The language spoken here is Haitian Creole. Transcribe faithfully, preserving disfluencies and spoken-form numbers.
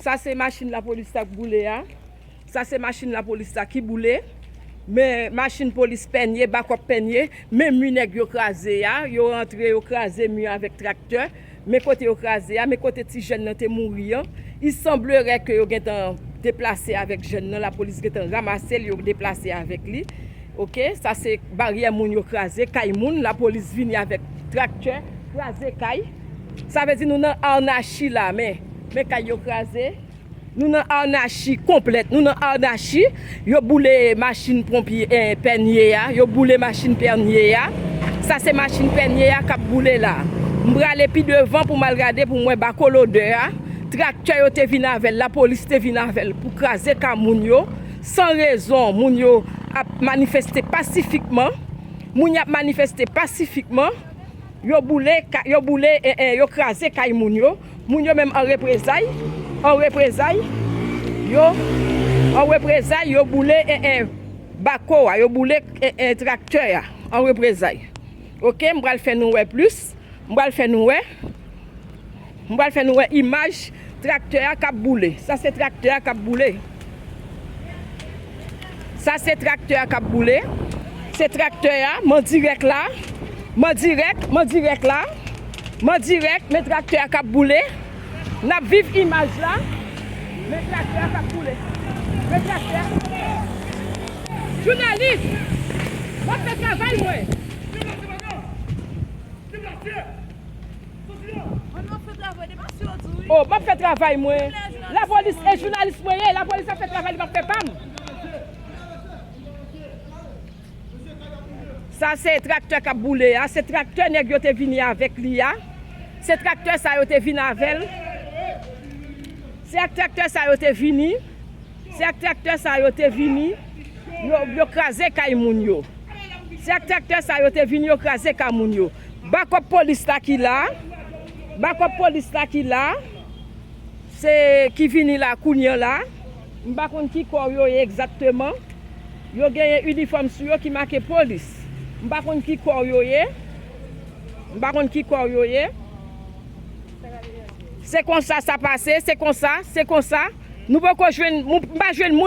Sa se machin lapolis la k boule a. Sa se machin lapolis la ki boule. Men machin polis Pènye, bakòp Pènye, men mi nèg yo kraze a, yo rantre, yo kraze mi avèk traktè. Men kote yo kraze a, men kote ti jèn nan te mouri an. Il semblerait que yo gentan deplase avèk jèn nan, lapolis gentan ranmase l, yo deplase avèk li. Oke, sa se baryè moun yo kraze, kay moun, lapolis vini avèk traktè, kraze kay. Sa vle di nou nan anachi la, men, men kay yo kraze. Nou nan anachi konplèt, nou nan anachi. Yo boule machin ponpye, eh, Pènye a, yo boule machin Pènye a. Sa se machin Pènye a k ap boule la. M prale pi devan pou m al gade pou m wè bako lodè a. Traktè yo te vin avè l, lapolis te vin avè l pou kraze kay moun yo. San rezon, moun yo ap manifeste pasifikman. Moun y ap manifeste pasifikman. Yo boule, ka- yo boule, eh, eh, yo kraze kay moun yo. Moun yo menm an reprezay, an reprezay, yo, an reprezay, yo boule, eh, eh, bako a, yo boule, eh, eh, traktè a, an reprezay. Oke, m pral fè nou wè plis. M pral fè nou wè. M pral fè nou wè imaj traktè a k ap boule. Sa se traktè a k ap boule. Sa se traktè a k ap boule. Se traktè a, m an dirèk la. M an dirèk, m an dirèk la. M an dirèk, men traktè a k ap boule. N ap viv imaj la. Men traktè a k ap boule. Men traktè a. Jounalis, m ap fè travay mwen. Oh, m ap fè travay mwen. Lapolis e jounalis mwen ye. Lapolis ap fè travay li, m ap fè pa m. Sa se traktè k ap boule a. Se traktè nèg yo te vini avèk li a. Se traktè sa yo te vin avè l. Se ak traktè sa yo te vini. Se ak traktè sa yo te vini, yo, yo kraze kay moun yo. Se ak traktè sa yo te vini, yo kraze kay moun yo. Bakòp polis la ki la, bakòp polis la ki la, se ki vini la kounye a la. M pa konn ki kò yo ye egzakteman. Yo genyen inifòm sou yo ki make polis. M pa konn ki kò yo ye. M pa konn ki kò yo ye. Se konsa sa pase, se konsa, se konsa. Nou poko jwenn, m pa jwenn moun.